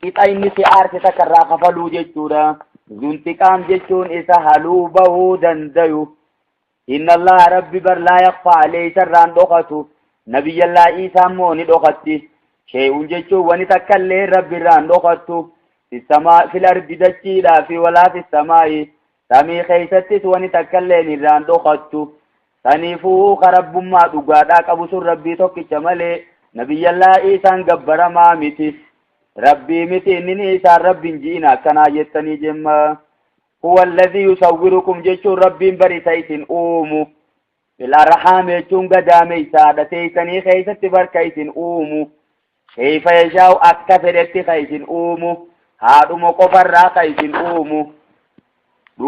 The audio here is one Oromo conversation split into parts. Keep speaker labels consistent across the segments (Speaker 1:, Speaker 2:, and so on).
Speaker 1: Qixa inni si aarse takka irraa kafaluu jechuudha. Zuntiqaam jechuun isa haluu bahuu dandayu. Inna Allaha Rabbi bar laa yakfaa alee isarraan dhokatu. Nabiyyallaa Iisaa immoo ni dhokatti. Shee'uun jechuun wani takka illee Rabbi irraan dhokattu. Fissamaa fil ardi dachiidhaa fi walaa fissamaa'i. Samii keessattis wani takka illee irraan dhokattu. Saniifuu ka Rabbummaa dhugaadhaa qabu sun Rabbii tokkicha malee Nabiyyallaa Iisaan gabbaramaa miti. Rabbii miti inni isaan Rabbi hin ji'ina akkanaa jettanii jemma. Huwa alladhii yusawwirukum jechuun Rabbiin bar isa isin uumu. Fil arhaam jechuun gadaameeysaadha teeysanii keessatti bar ka isin uumu. Keeyfa yashaa'u akka fedhetti ka isin uumu. Haadhuma qofarraa ka isin uumu.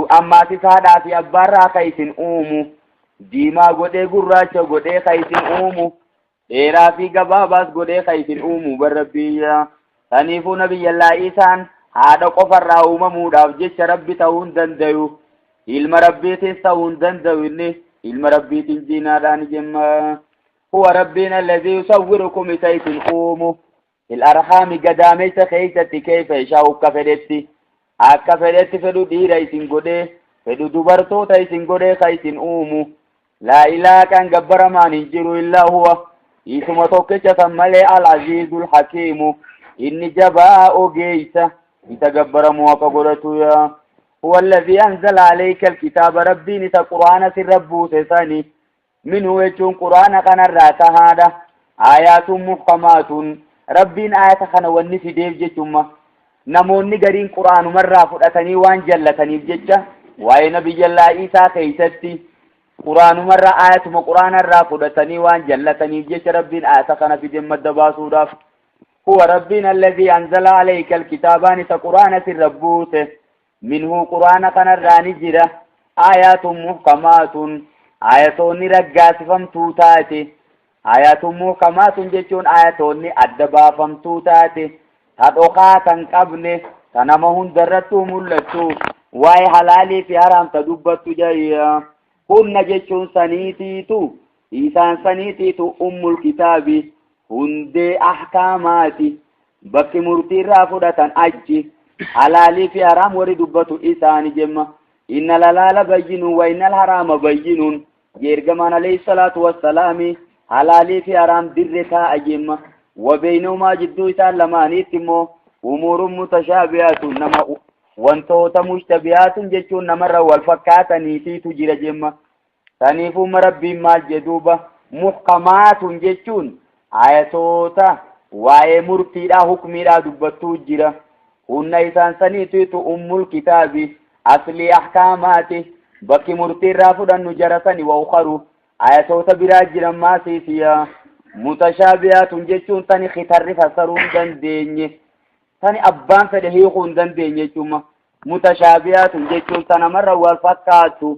Speaker 1: Ammaasis haadhaa fi abbaarraa ka isin uumu. Diimaa godhee gurraacha godhee ka isin uumu. Dheeraa fi gabaabaas godhee ka isin uumu bar Rabbiin. Saniifuu Nabiyyallaa Iisaan haadha qofarraa uumamuudhaaf jecha Rabbi ta'uu hin dandayu. Ilma Rabbiitis ta'uu hin dandayu inni ilma Rabbiitiin jiinaadhaan jemma. Huwa Rabbiin alladhii yusawwirukum isa isin uumu. Fil arhaami gadaameysa keeysatti keeyfa yashaa'u akka fedhetti. Akka fedhetti fedhu dhiira isin godhee fedhu dubartoota isin godhee ka isin uumu. Laa ilaaha kan gabbaramaan hin jiru illaa huwa isuma tokkicha san malee al-aziizul hakiimu inni jabaa ogeeysa isa gabbaramuu akka godhatu yaa huwa alladhii anzala alayka alkitaaba rabbiin isa qur'aana sirra buuse sani minhu jechuun qur'aana kanarraa tahaadha aayaatun muhkamaatun rabbiin aayata kana wanni fideef jechumma namoonni gariin qur'aanumarraa fudhatanii waan jallataniif jecha waa'ee nabiyyallaa Iisaa keeysatti qur'aanumarraa aayatuma qur'aanarraa fudhatanii waan jallataniif jecha rabbiin aayata kana fide madda baasuudhaaf huwa rabbiin alladhii anzala alayka alkitaabaan isa qur'aana sirra buuse minhu qur'aana kanarraa ni jira aayaatun muhkamaatun aayatoonni raggaasifamtuu taate Aayaatun muhkamaatun jechuun aayatoonni adda baafamtuu taate ta dhokaa tan qabne ta nama hundarrattuu mul'attu waa'ee halaalii fi haraam ta dubbattu jayya. Hunna jechuun saniitiitu isaan saniitiitu ummul kitaabi hundee ahkaamaati bakki murtii irraa fudhatan achi halaalii fi haraam warri dubbatu isaani jemma innal halaala bayyinuun wa innal haraama bayyinuun Ergamaan alayhi salaatu wassalaami halaalii fi haraam dirre taa'a jemma. Wabeeynahumaa jidduu isaan lamaaniitti immoo umuurun mutashaabihaatun nama wantoota mushtabihaatun jechuun namarra wal fakkaataniitiitu jira jemma. Saniifuu Rabbiin maal jedhuuba muhkamaatun jechuun ayatoota waa'ee murtiidhaa hukmiidhaa dubbattuu jira. Hunna isaan saniitiitu ummul kitaabi aslii ahkaamaati bakki murtii irraa fudhannu jara sani wa ukaru ayatoota biraa jiran maasiisiya mutashaabihaatun jechuun tani khitarri fassaruu hin dandeenye tani abbaan fedhe hiikuu hin dandeenye jechuuma mutashaabihaatun jechuun ta namarra wal fakkaattu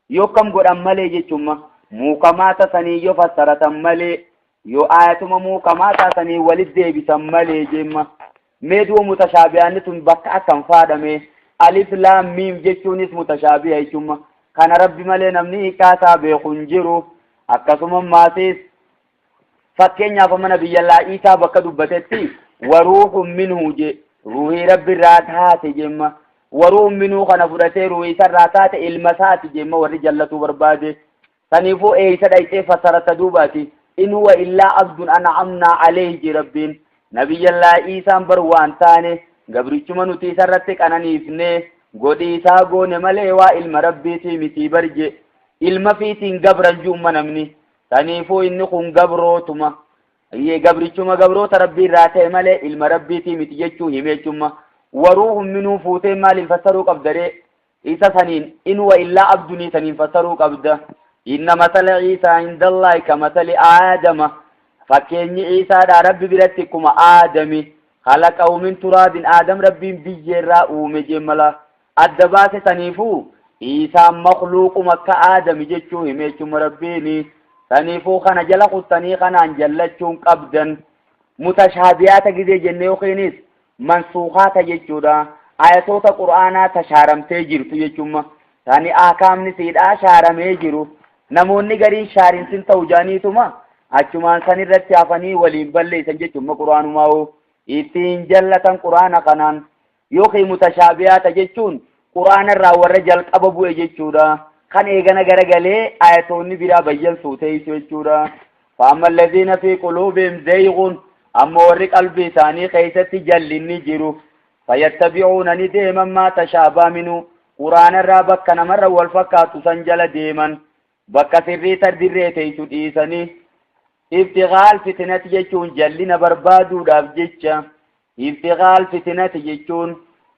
Speaker 1: yoo kam godhan malee jechuuma muukamaata sanii yoo fassaratan malee yoo ayatuma muukamaata sanii walit deebisan malee jemma Mee du'a mutashaabihaanni tun bakka akkam faadhame alif laam miim jechuunis mutashaabiha jechuun kana rabbi malee namni hiikaa isaa beeku hin jiru akkasuma maasiis fakkeenyaaf amma nabiyyallaa Iisaa bakka dubbatetti waruuhun minhu je ruuhii rabbi irraa taate jemma waruuhun minhu kana fudhatee ruuhii isarraa taate ilma isaati jemma warri jallatuu barbaade Saniifuu eeysa dhayxee fasaratta duubaati in huwa illaa abdun an'amnaa alayhi je rabbiin nabiyyallaa iisaan bar waan taane gabrichuma nuti isarratti qananiifne godhii isaa goone malee waa ilma rabbiitii mitii bar je ilma fiitiin gabran ju'umma namni saniifuu inni kun gabrootuma gabrichuma gabroota rabbii irraa ta'e malee ilma rabbiitii miti jechuu himeechumma waruuhun minuu fuutee maaliin fassaruu qabdaree Isa saniin in huwa illaa abdunii saniin fassaruu qabda. Inna masala Iisaa indallaahi ka masali Aadama. Fakkeenyi Iisaadhaa Rabbi biratti akkuma Aadami. Khalaqahu min turaabin Aadam Rabbiin biyyeerraa uume jemmala. Adda baase saniifuu Iisaan makluuquma akka Aadami jechuu hime jechuma Rabbiini. Saniifuu kana jala kuttanii kanaan jallachuun qabdan. Mutashaabiyaata gizee jenne yookiinis mansuukaata jechuudha. Ayatoota Qur'aanaa ta shaaramtee jirtu jechuudha. Tani ahkaamni siidhaa shaaramee jiru. Namoonni gariin shaarinsin ta'u jaaniituma achumaan san irratti hafanii waliin balleessan jechuudha Qur'aanumaa hoo. Ittiin jallatan quraana kanaan. Yookiin mutashaabihaata jechuun quraana irraa warra jalqaba bu'e jechuudha. Kan eegana garagalee ayatoonni biraa bayyansuu teessu jechuudha. Faamma alladhiina fi quluubihim zayghun, amma warri qalbii isaanii keessatti jallinni jiru, fayattabi'uuna ni deeman, maa tashaabaa minhu, quraana irraa bakka namarra wal fakkaatu san jala deeman, bakka sirrii tardirree teessu dhiisanii. Ibtigaal fitnati jechuun jallina barbaaduudhaaf jecha. Ibtigaal fitnati jechuun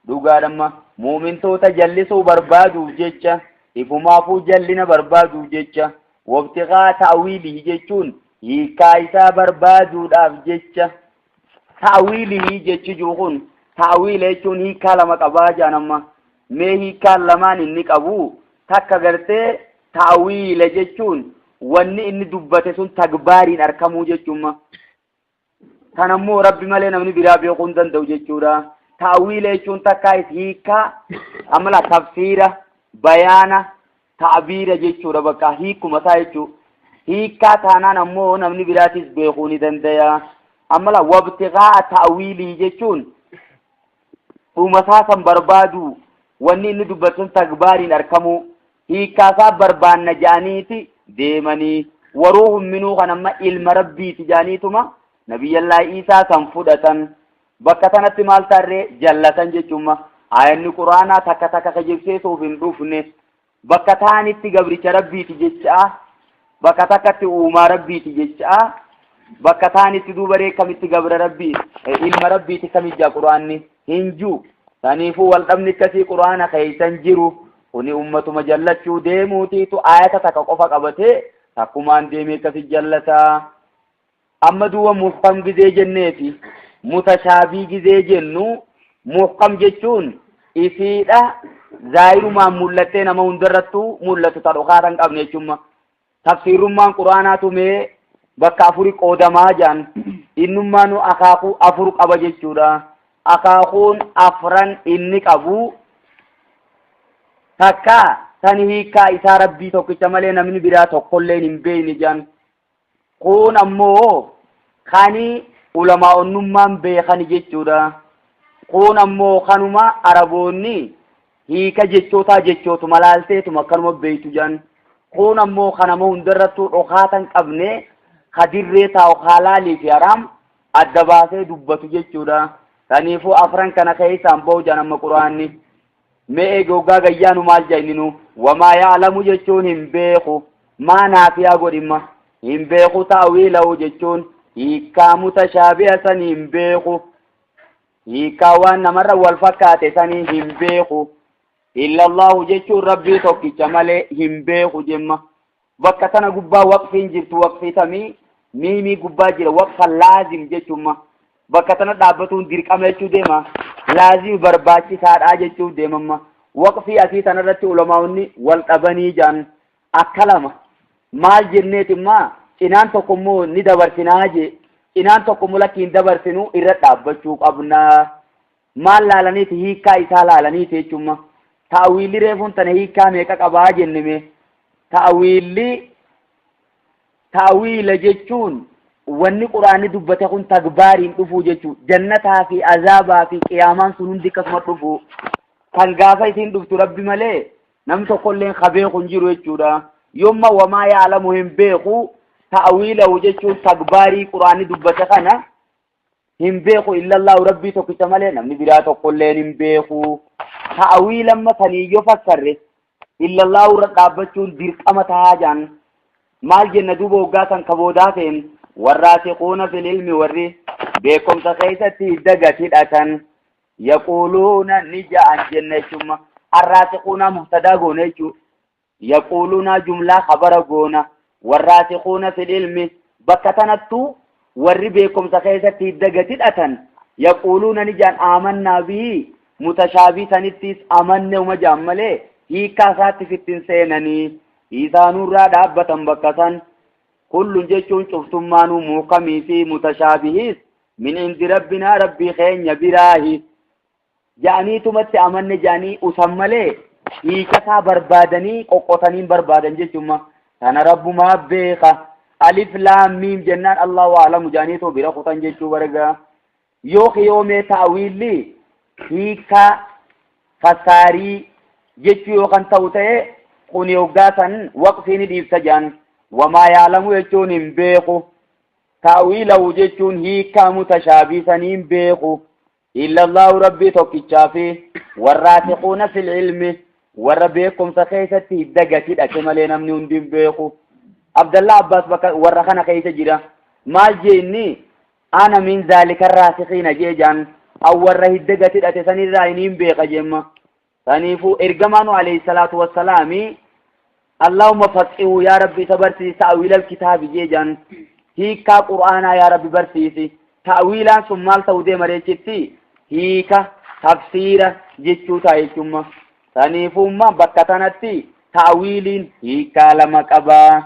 Speaker 1: dhugaadhamma muumintoota jallisuu barbaaduuf jecha, ifumaafuu jallina barbaaduuf jecha. Wabtigaa ta'wiilihi jechuun hiikkaa isaa barbaaduudhaaf jecha. Ta'wiilihi jechi jiru kun, ta'wiila jechuun hiikkaa lama qabaa jaan. Amma mee hiikkaan lamaan inni qabu takka gartee ta'wiila jechuun wanni inni dubbate sun tagbaariin arkamuu jechuun, kan ammoo Rabbi malee namni biraa beekuu hin danda'u jechuudha. Ta'wiila jechuun takkaa hiikkaa amala tafsiira, bayaana, ta'biira jechuudha, bakka hiikuma isaa jechuu. Hiikkaa taanaan ammoo namni biraatis beekuu ni danda'a. Amala wabtigaa ta'wiilii jechuun dhuma isaa san barbaadu, wanni inni dubbatu sun tagbaariin arkamuu, hiikkaa isaa barbaanna ja'aniiti deemanii. Waruuhun minuu kan amma ilma Rabbiiti ja'aniituma Nabiyyallaa Iisaa san fudhatan. Bakka tanatti maal taarree jallatan jechuun, ayanni quraanaa takka takka kijibsiisuuf hin dhufne. Bakka taanitti gabricha Rabbiiti jechaa, bakka takkatti uumaa Rabbiiti jechaa, bakka taanitti duuba ree kamitti gabra Rabbii, ilma Rabbiiti kamijja quraanni hin jiru. Saniifuu wal dhabni akkasii quraana keeysan jiru. Kuni ummatuma jallachuu deemuutiitu ayata takka qofa qabatee takkumaan deemee akkasi jallataa. Amma duuba muhkam gizee jenneefi mutashaabii gizee jennu, muhkam jechuun isiidha zaahirumaan mul'attee nama hundarrattuu mul'atu, ta dhokaata hin qabne jechuun. Tafsiirummaan quraanaatu mee bakka afuri qoodamaa jaan. Innummaanu akaakuu afur qaba jechuudha. Akaakuun afran inni qabu takka tan hiikkaa isaa Rabbii tokkicha malee namni biraa tokkolleen hin beekne jaan. Kun ammoo kani ulamaa'onnummaan beekani jechuudha. Kun ammoo kanuma Araboonni hiika jechootaa jechootuma laalteetuma akkanuma beektu jaan. Kun ammoo kanama hundarrattuu dhokaata hin qabne, ka dirree taa'u, halaalii fi haraam adda baasee dubbatu jechuudha. Kaniifuu afran kana keessaan bahu jaan amma quraanni. Mee eegi hoggaa gayyaanu maal jenninu? Wamaa ya'lamu jechuun hin beeku. Maa naafiyaa godhimma hin beeku. Ta'wiilahu jechuun hiikkaa mutashaabiha sanii hin beeku, hiikkaa waan namarra wal fakkaate sanii hin beeku. Illallahu jechuun Rabbii tokkicha malee hin beeku jemma. Bakka tana gubbaa waqfiin jirtu waqfii tamii miimii gubbaa jira, waqfa laazim jechuun bakka tana dhaabbatuun dirqama jechuu deema, laazim barbaachisaadha jechuu deemamma. Waqfii asii tanarratti ulamaa'onni wal dhabanii jaan akka lama. Maal jenneet immaa cinaan tokko immoo ni dabarsinaa jee, cinaan tokko immoo lakki hin dabarsinu, irra dhaabbachuu qabna. Maal laalaniiti? Hiikkaa isaa laalaniiti jechuun. Ta'awiilli reefuun tana hiikkaa meeqa qabaa jennime? Ta'awiilli, ta'awiila jechuun wanni quraanni dubbate kun tagbaariin dhufuu jechuu, jannataa fi azaabaa fi qiyaamaan sun hundi akkasuma dhufu, kan gaafa isiin dhuftu Rabbi malee namni tokkolleen ka beeku hin jiru jechuudha. Yomma wamaa yaalamu hin beeku, ta'awiilahu jechuun tagbaarii quraanni dubbate kana hin beeku, illallahu Rabbii tokkicha malee namni biraa tokkolleen hin beeku. Ta'awiila amma sanii yoo fassarre illallahu irra dhaabbachuun dirqama tahaa jaan. Maal jenna duuba hoggaa san ka boodaa ta'een? Warraasiquuna fil ilmi, warri beekumsa keessatti hidda gad hidhatan, yaquuluuna ni ja'an jenna jechuun. Arraasiquuna mubtadaa goone jechuu, yaquuluuna jumlaa khabara goona. Warraasiquuna fil ilmi bakka tanattuu warri beekumsa keessatti hidda gad hidhatan, yaquuluuna ni ja'an, aamannaa bihi, mutashaabii sanittis amanne uma ja'an malee hiikkaa isaatti fittin seenanii isaanurraa dhaabbatan bakka san. Kullun jechuun cuftummaanuu, muhkamii fi mutashaabihiis, min indi rabbinaa, Rabbii keenya biraahi ja'aniitumatti amanne ja'anii usan malee hiikasaa barbaadanii qoqqotaniin barbaadan jechuun tana Rabbumaa beeka. Alif laam miim jennaan allahu a'lamu ja'aniitoo bira kutan jechuu bargaa. Yoo kiyoomee ta'wiilli hiikkaa fassaarii jechuu yoo kan ta'u ta'e kuni hoggaa san waqfii ni dhiifta jedhan. Wamaa yaalamu jechuun hin beeku. Ta'wiilahu jechuun hiikkaa mutashaabii sanii hin beeku. Illallaahu Rabbii tokkichaa fi warraasikuuna fil ilmi warra beekumsa keessatti hidda gati dhaqe malee namni hundi hin beeku. Abdallaa Abbaas bakka warra kana keessa jira. Maal jee inni ana min zaalika raasikiina jee jaan an warra hidda gati dhate sanirraa inni hin beeka jeemma. Saniifuu ergamaanu alayhi salaatu wassalaami Allahumma faqihu yaa Rabbi isa barsiisi ta'wiilal kitaabi jee jaan hiikkaa qur'aanaa yaa Rabbi barsiisi ta'wiilaan sun maal ta'u deema reechitti hiika tafsiira jechuu ta'a jechuumma saniifuumma bakka tanatti ta'wiiliin hiikkaa lama qabaa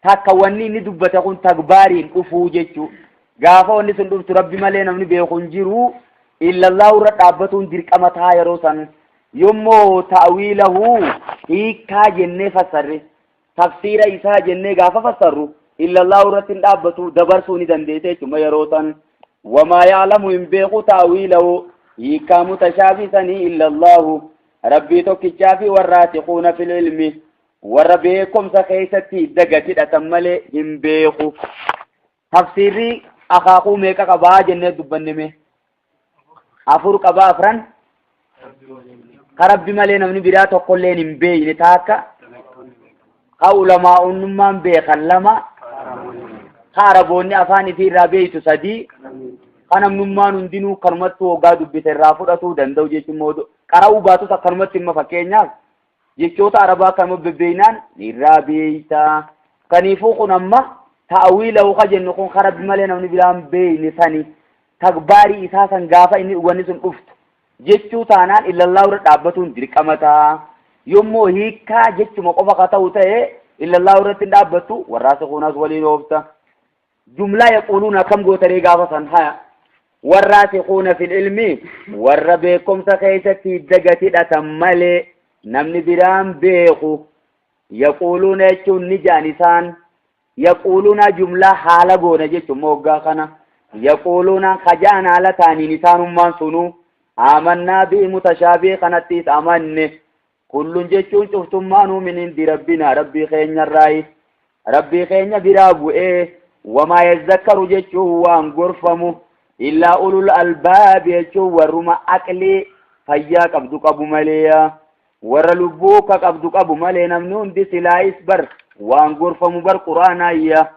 Speaker 1: takka wanni inni dubbate kun tagbaariin dhufuu jechuu gaafa wanni sun dhuftu rabbi malee namni beeku hin jiru illallahu irra dhaabbatuun dirqama ta'a yeroo san yommoo ta'wiilahu hiikkaa jennee fassarre tafsiira isaa jennee gaafa fassarru illallahu irratti hin dhaabbatu dabarsuu ni dandeessa jechuudha yeroo san wamaa ya'lamu hin beeku ta'wiilahu hiikkaa mutashaabii sanii illallahu rabbii tokkichaa fi warraasikuuna fil ilmi warra beekumsa keessatti hidda gad hidhatan malee hin beeku. Tafsiirri akaakuu meeqa qabaa jennee dubbanne mee? Afur qabaa afran? Ka rabbi malee namni biraa tokkolleen hin beekne taakka. Ka ulamaa'unnummaan beekan lama. Ka araboonni afaan ifii irraa beektu sadii. Ka namnummaan hundinuu kanumatti hoggaa dubbise irraa fudhatuu danda'u jechuun qara'uu baatus akkanumatti himma fakkeenyaaf. Jechoota arabaa kanuma bebbeeynaan irraa beeyta. Kaniifuu kun amma ta'awiilahu ka jennu kun ka rabbi malee namni biraan beeyne sani tagbaarii isaa san gaafa inni wanni sun dhuftu jechuu taanaan illallaa irra dhaabbatuun dirqama ta'a. Yommuu hiikkaa jechuma qofa ka ta'u ta'e illallaa irratti hin dhaabbattu warraasikuunas waliin oofta. Jumlaa yaquuluun akkam gootaree gaafa san haya. Warraasikuuna fil ilmi warra beekumsa keessatti hidda gati hidhatan malee namni biraan beeku. Yaquuluuna jechuun ni ja'an isaan. Yaquuluuna jumlaa haala goona jechuun moggaa kana. Yaquuluuna kaja'an haala taaniin isaanummaan sunuu. Aamannaa bi'i mutashaabii kanattis amanne. Kullun jechuun cuftummaanuu min indi rabbinaa rabbii keenyarraayi. Rabbii keenya biraa bu'ee wamaa yazzakkaru jechuun waan gorfamu illaa ulul albaabi jechuun warruma aqlii fayyaa qabdu qabu malee warra lubbuu ka qabdu qabu malee namni hundi silaayis bar waan gorfamu bar quraanaayya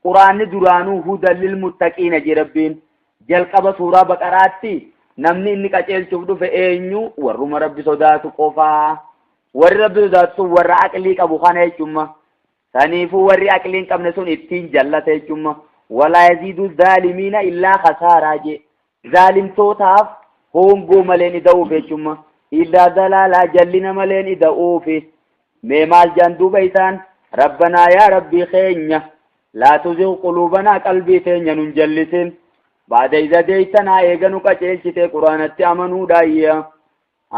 Speaker 1: quraanni duraanuu hudan lil muttaqiina jee rabbiin Jalqaba suuraa Baqaraatti namni inni qaceelchuuf dhufe eenyu? Warruma Rabbi sodaatu qofaa. Warri Rabbi sodaatu sun warra aqlii qabu kana jechuumma. Saniifuu warri aqlii hin qabne sun ittiin jallata jechuumma. Walaa yaziidu zaalimiina illaa khasaaraa jee. Zaalimtootaaf hoongoo maleen ida'uuf jechuumma. Illaa dalaalaa jallina maleen ida'uufi. Mee maal jaan duuba isaan? Rabbanaa yaa Rabbii keenya Laa tuzigh quluubanaa qalbii teenya nun jallisin ba'da idh hadeytanaa eega nu qaceelchite qur'aanatti amanuudhaayya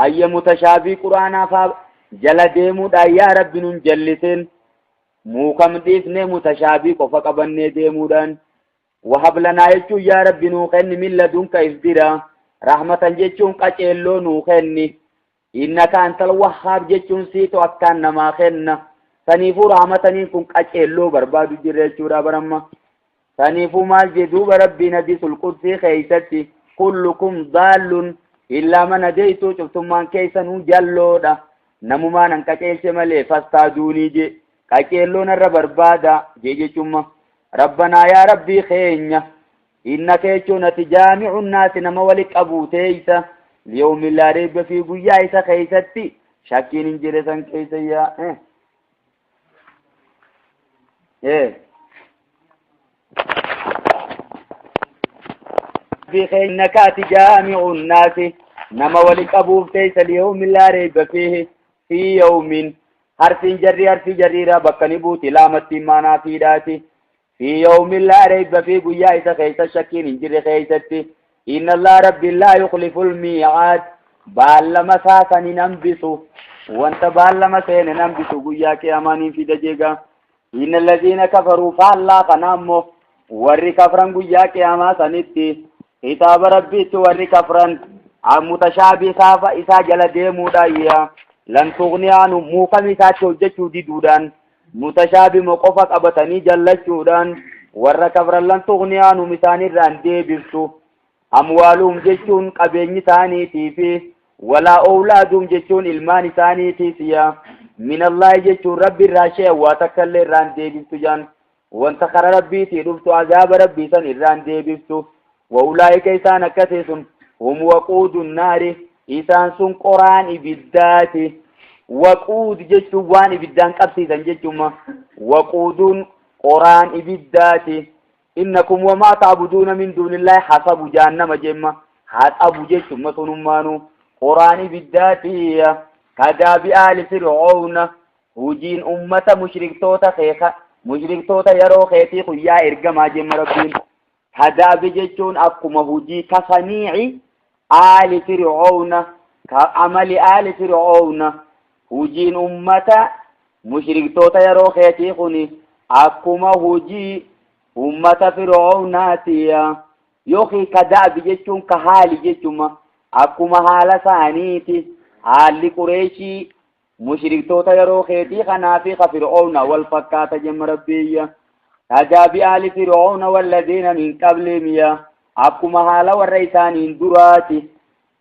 Speaker 1: ayya mutashaabii qur'aanaa faa jala deemuudhaan yaa rabbi nun jallisin muukam dhiifnee mutashaabii qofa qabannee deemuudhaan wahab lanaa jechuun yaa rabbi nuu kenni min ladunka if bira rahmatan jechuun qaceelloo nuu kenni Innaka antal wahhaab jechuun siitu akkaan namaa kenna. Saniifuu rahmataniin kun qaceelloo barbaadu jirra jechuudha baramma. Saniifuu maal jee duuba Rabbiin hadiisul qudsii keeysatti kullukum daallun illaa man hadeytuu cuftummaan keeysanuu jalloodha. Namumaan an qaceelche malee fastaaduunii jee qaceelloo narra barbaada jee jechumma. Rabbanaa yaa Rabbii keenya Innaka jechuun ati jaami'u naasi nama wali qabuu teeysa liyawmi laa rayba fi guyyaa isa keeysatti shakkiin hin jirre san keeysa yaa eh. Eh. Fi innaka ati jaami'u naasi nama wali qabuuf teeysa liyawmi laa rayba fiihi fi yawmin harfiin jarrii harfii jarriiraa bakka ni buuti laamattiin maanaa fiidhaati Fi yawmin laa rayba fi guyyaa isa keessa shakkiin hin jirre keessatti inna Allah rabbiin laa yukhliful mii'aad baallama isaa san hin hambisu wanta baallama seene hin hambisu guyyaa qiyaamaa niin fida jeega inna allaziina kafaruu faallaa kana ammoo warri kafran guyyaa qiyaamaa sanitti Kitaaba Rabbiitti warri kafran mutashaabii saafa isaa jala deemuudhaan lan tughniya anhum muukami isaatti hojjechuu diduudhaan mutashaabima qofa qabatanii jallachuudhaan warra kafran lan tughniya anhum isaanirraan deebiftu. Amwaaluhum jechuun qabeenyi isaaniitii fi walaa owlaaduhum jechuun ilmaan isaaniitiis yaa minallaahi jechuun Rabbi irraa shay'an waa takka illee irraan deebiftu jaan wanta kara Rabbiitii dhuftu azaaba Rabbii san irraan deebiftu. Wa ulaa'ika isaan akkasii sun hum waquudun naari isaan sun qoraan ibiddaati. Waquud jechuun waan ibiddaan qabsiisan jechuuma. Waquuduun qoraan ibiddaati. Innakum wamaa ta'buduuna min duunillaahi hasabu jahannama jemma haxabu jechuun sunummaanuu qoraan ibiddaati. Kadaabi aali fir'oowna hujiin ummata mushriktoota keeka mushriktoota yeroo keetii guyyaa ergamaa jemma Rabbiin. Kadaabi jechuun akkuma hujii kasaniici aali fir'oowna ka amali aali fir'oowna hujiin ummata mushriktoota yeroo keetii kuni akkuma hujii ummata fir'oownaati. Yookiin kadaabi jechuun ka haali jechuma akkuma haala isaaniiti. Haalli Qureeshii mushriktoota yeroo keetii kanaa fi ka fir'oowna wal fakkaata jemma Rabbiiyya. Kadaabi aali fir'oowna walladhiina min qablihim ya akkuma haala warra isaaniin duraati.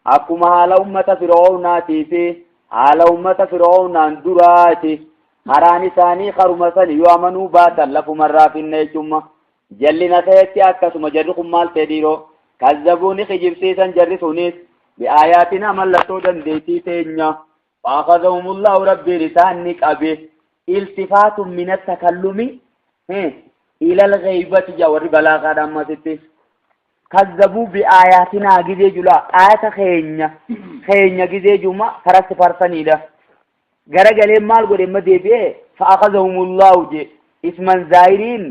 Speaker 1: Akkuma haala ummata fir'oownaatii fi haala ummata fir'oownaan duraati. Karaan isaanii karuma sani yoo amanuu baatan lafumarraa finna jechumma. Jallina keetti akkasuma jarri kun maal ta'e dhiiroo? Kazzabuu ni kijibsiisan jarri sunis bi'aayaatinaa mallattoo dandeettii teenya. Fa'akhadhahumullahu Rabbiin isaan ni qabe. Iltifaatun mina takallumi ilal ghaybati jaa warri balaagaadha ammasitti. Kazzabuu bi'aayaatinaa gizee julaa aayata keenya keenya gizee juma faratti farsaniidha. Garagalee maal godhe amma deebi'ee fa'akhadhahumullahu je isman zaahiriin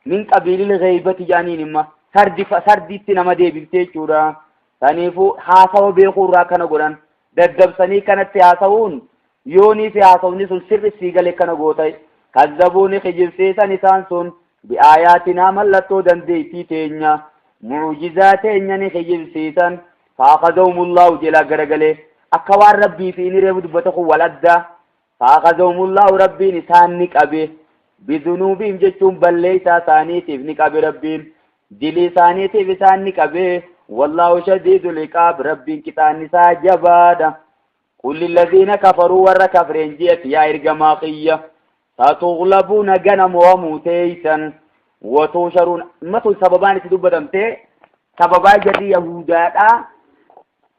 Speaker 1: min qabiilil ghaybati jaaniin imma sardi sardiitti nama deebiftee jechuudha. Saniifuu haasawa beekuu irraa kana godhan daddabsanii kanatti haasawuun yoonii fi haasawni sun sirri sii gale kana goota. Kazzabuu ni kijibsiisan isaan sun bi'aayaatinaa mallattoo dandeettii teenya mu'jizaa teenya ni kijibsiisan. Fa'akhadhahumullahu jedha garagalee akka waan Rabbii fi inni reefu dubbate kun wal addaa. Fa'akhadhahumullahu Rabbiin isaan ni qabe. Bidunuubihim jechuun balleessaa isaaniitiif ni qabe Rabbiin. Dilii isaaniitiif isaan ni qabe. Wallaahu shadiidul iqaab Rabbiin qixaanni isaa jabaadha. Qul lilladiina kafaruu warra kafreen je'ati yaa ergamaa kiyya. Satuglabuuna gana mo'amuu teeysan. Watuusharuun matu sababaan itti dubbatamte sababaa jarri yahudaadhaa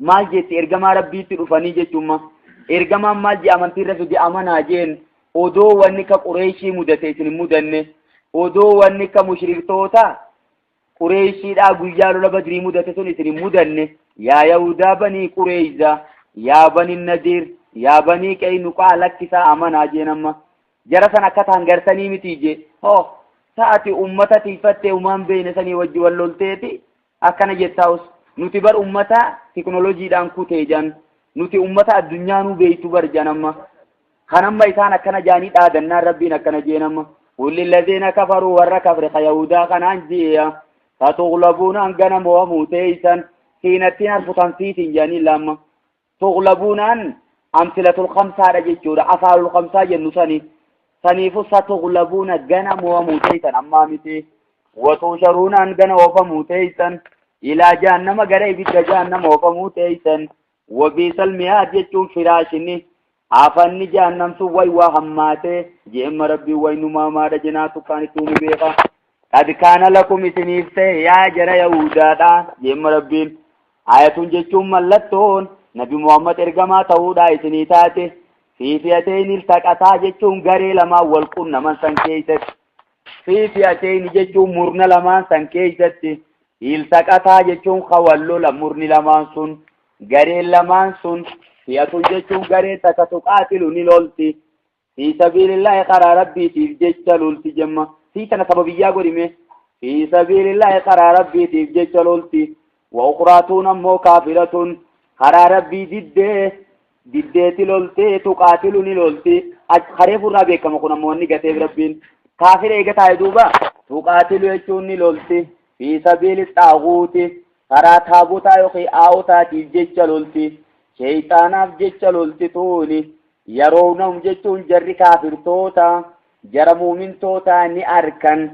Speaker 1: maal jetti ergamaa Rabbiitti dhufanii jechuuma. Ergamaan maal jee amantii irra fide amanaa jeen odoo wanni ka Qureeshii mudate isin hin mudanne odoo wanni ka mushriktoota Qureeshiidhaa guyyaa lola Badrii mudate sun isin hin mudanne yaa Yahudaa banii Qureeyza yaa banii Nadiir yaa banii Qeynuqaa lakkisaa amanaa jeen amma jara san akka ta'an gartanii miti jee hoo sa'ati ummata tiifattee umaan beeyne sanii wajji wal lolteeti akkana jettaa'us nuti bar ummata tiknolojiidhaan kutee jan nuti ummata addunyaanuu beeytu bar jan amma kan amma isaan akkana jaanii dhaadannaan Rabbiin akkana jeen amma qul lilladiina kafaruu warra kafre ka yahudaa kanaan jeeya satuglabuuna hangana mo'amuu teeysan siinattiin harfu tanfiitiin jaanii lamma tuglabuunaan amsilatul khamsaadha jechuudha afaalul khamsaa jennu sani saniifu satuglabuuna gana mo'amuu teeysan ammaa miti watuusharuunaan gana oofamuu teeysan ilaa jahannama gara ibidda jahannama oofamuu teeysan wabiisal mihaad jechuun firaashinni afanni jahannam sun way waa hammaatee je'emma Rabbiin way numaamaadha jenaa tukkaan itti uume beeka qad kaana lakum isiniif ta'e yaa jara yahudaadha je'emma Rabbiin ayatun jechuun mallattoon nabi Muhammad ergamaa ta'uudha isinii taate fi fi'atayni iltaqataa jechuun garee lamaan wal qunnaman san keessatti fi fi'atayni jechuun murna lamaan san keessatti iltaqataa jechuun ka wal lola murni lamaan sun gareen lamaan sun fi'atun jechuun garee takka tuqaatilu ni lolti fi sabiilillaahi karaa Rabbiitiif jecha lolti jemma fi tana sababiyyaa godhime fi sabiilillaahi karaa Rabbiitiif jecha lolti wa ukhraatuun ammoo kaafiratun karaa Rabbii diddee diddeeti loltee tuqaatilu ni lolti karee furraa beekama kun ammoo wanni gateef Rabbiin kaafira eega taa'e duuba tuqaatilu jechuun ni lolti fi sabiili xaaguuti. Karaa taabotaa yookiin aawotaatiif jecha lolti. Sheyxaanaaf jecha lolti tuuni. Yarownahum jechuun jarri kaafirtoota jara mu'mintootaa ni arkan.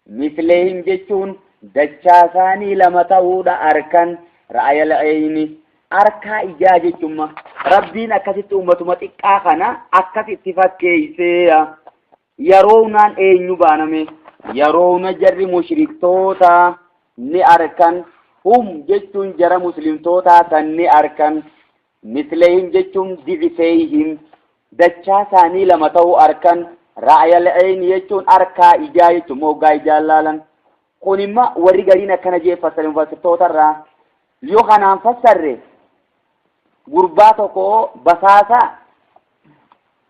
Speaker 1: Mislehim jechuun dachaa isaanii lama ta'uudha arkan. Ra'ayal eyni arkaa ijaa jechumma. Rabbiin akkasitti ummatuma xiqqaa kana akkasitti fakkeeyseeya. Yarownaan eenyu baaname? Yarowna jarri mushriktoota ni arkan. Hum jechuun jara muslimtootaa san ni arkan. Mislehim jechuun di'ifeeyhim dachaa isaanii lama ta'uu arkan. Ra'ayal eyni jechuun arkaa ijaa jechuun moggaa ijaan laalan. Kun imma warri gariin akkana jee fassare mufassirtoota irraa. Yoo kanaan fassarre gurbaa tokko basaasa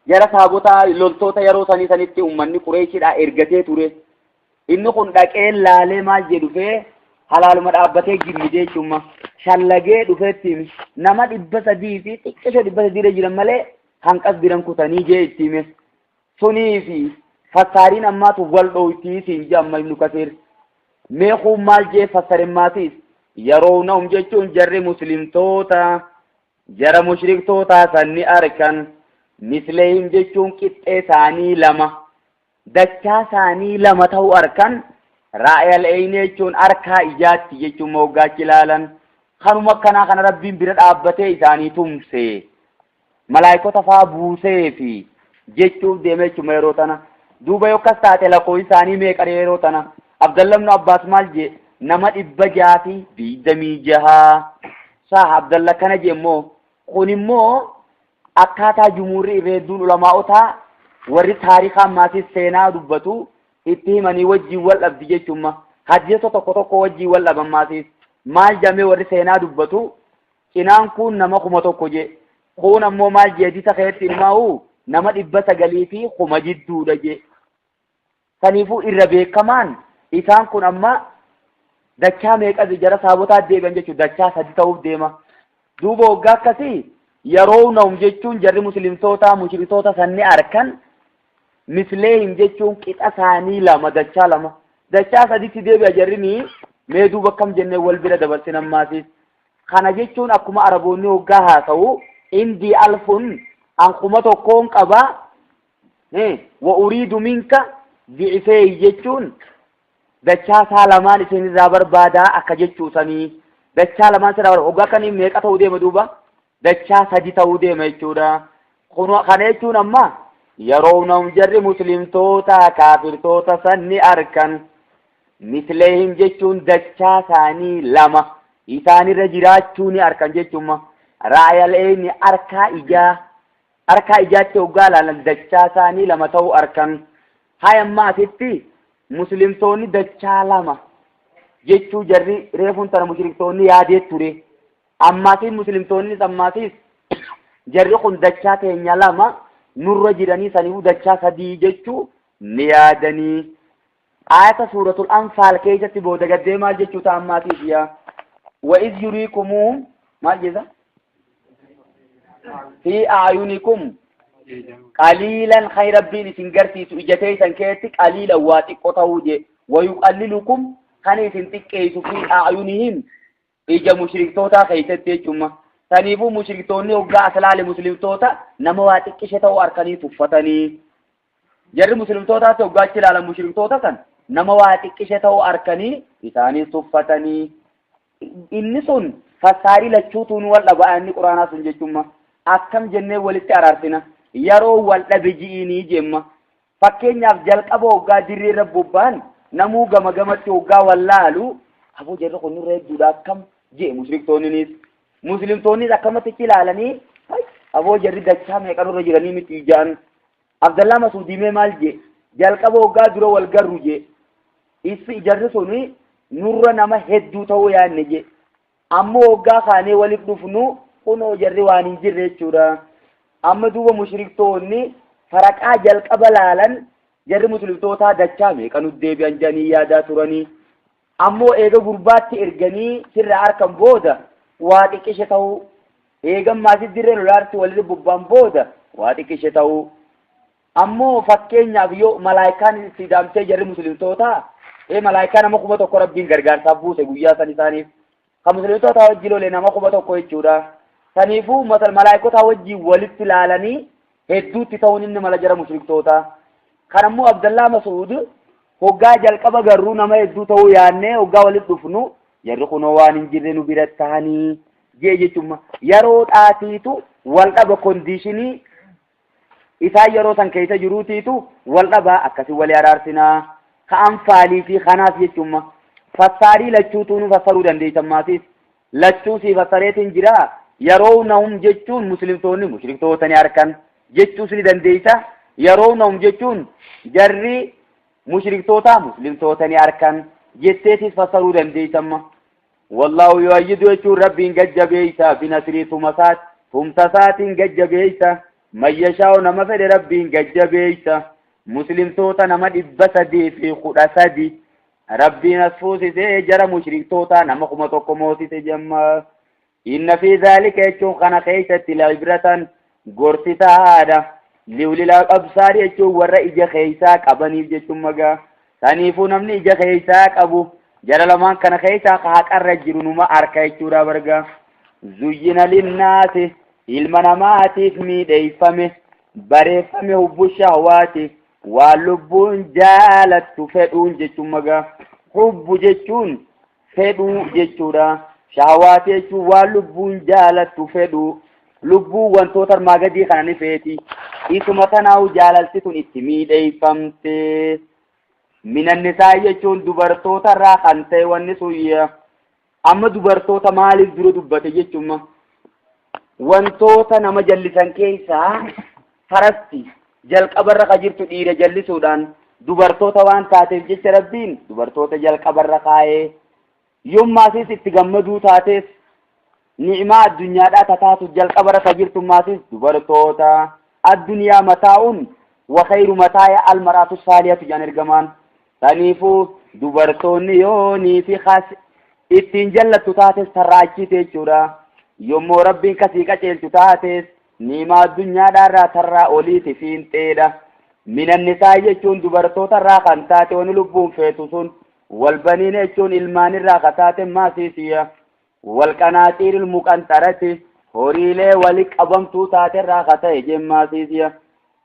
Speaker 1: jara saabotaa loltoota yeroo sanii sanitti ummanni Qureeshiidhaa ergatee ture. Inni kun dhaqee laalee maal jedhu dhufee halaaluma dhaabbatee gimmidee jechuudha. Shallagee dhufeetti hime. Nama 300 fi xiqqisho 300 irra jiran malee hanqas biran kutanii jee itti hime. Sunii fi fassaariin ammaatu wal dhooytii siin jee amma Ibnu Kasiir. Mee kun maal jee fassaremmaatiis yeroo na'um jechuun jarri muslimtoota jara mushriktootaa san ni arkan. Mislehim jechuun qixxee isaanii lama dachaa isaanii lama ta'uu arkan. Raa'yal eyni jechuun arkaa ijaatti jechuun moggaachi ilaalan. Kanuma akkanaa kana Rabbiin bira dhaabbatee isaanii tumse, malaayikota faa buusee fi jechuuf deeme jechuudha yeroo tana. Duuba yoo akkas taate lakkoofsi isaanii meeqa yeroo tana? Abdallah ibn Abbaas maal jee? Nama 626. Saa Abdallah kana jee immoo kun immoo akkaataa jumuurri irra hedduun ulamaa'otaa warri taarikaa ammaatiif seenaa dubbatu itti himanii wajjiin wal dhabdi jechuudha. Hadiisa tokko tokko wajjiin wal dhaban maatiif maal jamee warri seenaa dubbatu cinaan kun nama 1000 jee, kun ammoo maal jee hadiisa keessatti ilmaa'u nama 900 fi 1000 jidduudha jee. Saniifuu irra beekamaan isaan kun amma dachaa meeqa jara saabotaa deebi'an jechuudha, dachaa sadi ta'uuf deema. Duuba waggaa akkasii yeroo na'um jechuun jarri muslimtoota mushriktoota sanni arkan misleehim jechuun qixa isaanii lama dachaa lama dachaa saditti deebi'a jarri ni mee duuba akkam jennee wal bira dabarsin ammaasiis. Kana jechuun akkuma Araboonni hoggaa haasa'u indii alfun an 1000n qaba wa uriidu minka di'ifeey jechuun dachaa isaa lamaan isin irraa barbaadaa akka jechuu sanii dachaa lamaan sirraa barbaada hoggaa kanii meeqa ta'uu deema duuba dachaa sadi ta'uu deema jechuudha. Kana jechuun amma yeroo nam jarri muslimtoota kaafirtoota san ni arkan. Mislehim jechuun dachaa isaanii lama isaanirra jiraachuu ni arkan jechuun raayal eeyni arkaa ijaa arkaa ijaatti hoggaa ilaalan dachaa isaanii lama ta'uu arkan. Haya amma asitti muslimtoonni dachaa lama jechuu jarri reefuun tana mushriktoonni yaadee ture. Ammaasiis muslimtoonnis ammaasiis jarri kun dachaa teenya lama nurra jiranii saniifuu dachaa sadii jechuu ni yaadanii. Aayata suuratul Anfaal keessatti booda gaddee maal jechuu ta'a ammaasiif yaa? Wa iz yuriikumuhum maal jedha? Fi a'yunikum qaliilan kan Rabbiin isin garsiisu ija teessan keessatti qaliilan waa xiqqoo ta'uu jee. Wa yuqallilukum kan isin xiqqeessu fi a'yunihim ija mushriktootaa keessatti jechuudha. Saniifuu mushriktoonni hoggaa as laale muslimtoota nama waa xiqqishe ta'uu harkanii tuffatanii. Jarri muslimtootaatti hoggaa achi ilaalan mushriktoota san nama waa xiqqishe ta'uu harkanii isaanis tuffatanii. Inni sun fassaarii lachuutuun wal dhaba inni quraanaa sun jechuudha. Akkam jennee walitti araarsina yeroo wal dhabe ji'iinii jemma. Fakkeenyaaf jalqaba hoggaa dirree irra bobba'an namuu gama gamatti hoggaa wallaalu aboo jarri kun nurra hedduudha akkam jee mushriktoonninis muslimtoonnis akkamatti itti ilaalanii aboo jarri dachaa meeqa nurra jiranii miti ja'an. Abdallaa Masuudii mee maal jee jalqaba hoggaa dura wal garru jee issi jarri suni nurra nama hedduu ta'uu yaadne jee ammoo hoggaa kaanee waliif dhufnu kunoo jarri waan hin jirre jechuudha. Amma duuba mushriktoonni faraqaa jalqaba laalan jarri muslimtootaa dachaa meeqa nu deebi'an jedhanii yaadaa turanii. Ammoo eega gurbaatti erganii sirra harkan booda waa xiqqishe ta'uu eega maasii dirree lolaatti walirra bobba'an booda waa xiqqishe ta'uu. Ammoo fakkeenyaaf yoo malaayikaan itti daamtee jarri muslimtootaa ee malaayikaa nama 1000 Rabbiin gargaarsaaf buuse guyyaa san isaaniif. Kan muslimtoota wajji lole nama 1000 jechuudha. Saniifuu malaayikota wajji walitti laalanii hedduutti ta'uun inni mala jara mushriktoota. Kan ammoo Abdallaa Masuud hoggaa jalqaba garuu nama hedduu ta'uu yaannee hoggaa walitti dhufnu jarri kunoo waan hin jirre nu bira ta'anii jee jechuun yeroo dhaatiitu wal dhaba kondiishinii isaan yeroo san keessa jiruutiitu wal dhabaa akkasii walii araarsinaa ka anfaalii fi kanaas jechuun fassaarii lachuutuu nu fassaruu dandeessan maasiis lachuu sii fassareetiin jira yeroo nahum jechuun muslimtoonni mushriktoota ni arkan jechuus ni dandeessa yeroo nahum jechuun jarri mushriktoota muslimtoota ni arkan jetteetis fassaruu dandeessamma. Wallaahu yu'ayyidu jechuun Rabbiin gajjabeeysa binasrii tumasaat tumsa isaatiin gajjabeeysa man yashaa'u nama fedhe Rabbiin gajjabeeysa muslimtoota nama 313 Rabbiin as fuusisee jara mushriktootaa nama 1000 moosise jemma. Inna fi dhaalika jechuun kana keessatti la'ibratan gorsi tahaadha. Liwlil absaar jechuun warra ija keessaa qabaniif jechuun magaa. Saniifuu namni ija keessaa qabu jara lamaan kana keessaa ka haqarra jiru numa arka jechuudha barga. Zuyyina linnaasi ilma namaatiif miidheeffame bareeffame hubbu shahwaati waan lubbuun jaalattu fedhuun jechuun magaa. Hubbu jechuun fedhuu jechuudha. Shahawaati jechuun waan lubbuun jaalattu fedhuu. Lubbuun wantoota armaa gadii kana ni feeti. Isuma tanaa'u jaalalti tun itti miidheeffamte. Minannisaa jechuun dubartoota irraa kan ta'e wanni sun amma dubartoota maaliif dura dubbate jechuun wantoota nama jallisan keessaa farasti jalqabarra ka jirtu dhiira jallisuudhaan dubartoota waan taateef jecha Rabbiin dubartoota jalqabarra kaa'ee yommaasis itti gammaduu taatees ni'imaa addunyaadhaa tataatu jalqabarra ka jirtu maasis dubartoota addunyaa mataa'uun wa khayru mataaya almaraatu saalihatu jedhan ergamaan saniifuu dubartoonni yoonii fi kas ittiin jallattu taates tarraa achiiti jechuudha yommuu Rabbiin kasii qaceelchu taates Niimaa addunyaadhaarraa tarraa oliiti fiinxeedha. Minannisaa jechuun dubartootarraa kan taate wani lubbuun feetu sun walbaniin jechuun ilmaanirraa ka taate maasiisiya. Walqanaaxiiril muqanxarati horiilee wali qabamtuu taaterraa ka ta'e jemmaasiisiya.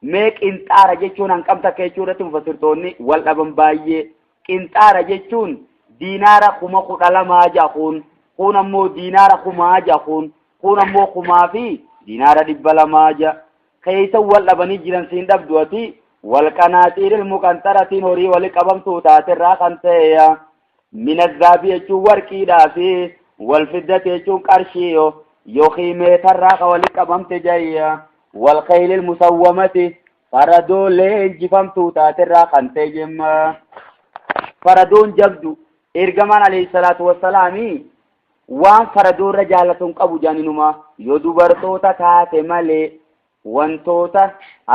Speaker 1: Mee qinxaara jechuun hanqam takka jechuu irratti mufassirtoonni wal dhaban baay'ee. Qinxaara jechuun diinaara 12,000 ja'a kun kun ammoo diinaara 1000 ja'a kun kun ammoo 0200 ja'a. Keessa wal dhabanii jiran siin dhabdu ati wal qanaaxiiril muqanxaratiin horii wali qabamtuu taaterraa kan ta'e minazzaabii jechuun warqiidhaa fi wal fiddati jechuun qarshii yookiin meetarraa ka wali qabamte jayya wal kaylil musawwamati faradoo leenjifamtuu taaterraa kan ta'e jemma faradoon jabdu ergamaan alayhi salaatu wassalaami waan faradoo irra jaalatu hin qabu jaaninumaa yoo dubartoota taate malee wantoota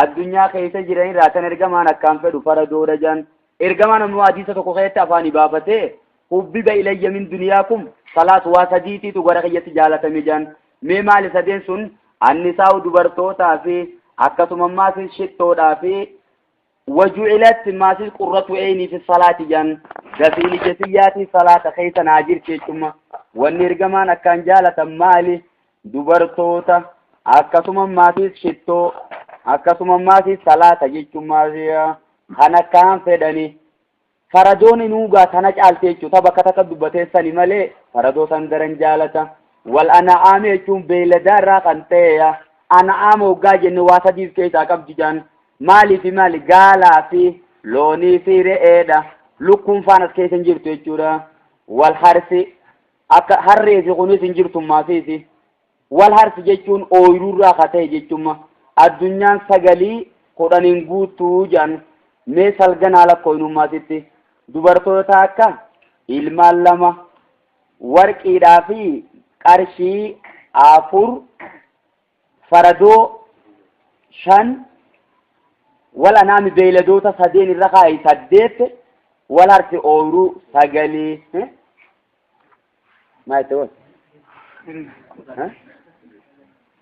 Speaker 1: addunyaa keessa jiran irraa tan ergamaan akkaan fedhu faradoodha jaan ergamaan ammoo hadiisa tokko keessatti afaanii baafatee hubbiba ilayya min duniyaakum salaas waa sadiitiitu gara kiyyatti jaalatame jaan mee maali sadeen sun annisaa'u dubartootaa fi akkasuma maasis shittoodhaa fi waju'ilat maasis qurratu eynii fi salaati jaan gafiin ija tiyyaatii salaata keessa naa jirti jechuma wanni ergamaan akkaan jaalatan maali dubartoota akkasuma maasis shittoo akkasuma maasis salaata jechuun kan akkaan fedhani Faradoon inuugaa tana caalte jechuudha. Ta bakka takka dubbatee sani malee faradoo san daran jaalata. Wal ana'aami jechuun beeyladaa irraa kan ta'e ana'aama hoggaa jenne waa sadiif keessaa qabdi jaan. Maalii fi maali? Gaalaa fi loonii fi re'eedha. Lukkuun faan as keessa hin jirtu jechuudha. Wal harsi akka harree fi kunis hin jirtu maasiisi. Wal harsi jechuun ooyiruurraa ka ta'e jechumma. Addunyaan sagalii kudhaniin guuttuu jedhan mee salganaa lakkooynummaa sitti. Dubartoota akka ilmaan lama warqiidhaa fi qarshii afur faradoo shan wal anaami beeyladoota sadeen irra kaa'i saddeet wal harsi ooyiruu sagalii. Maal itti goota?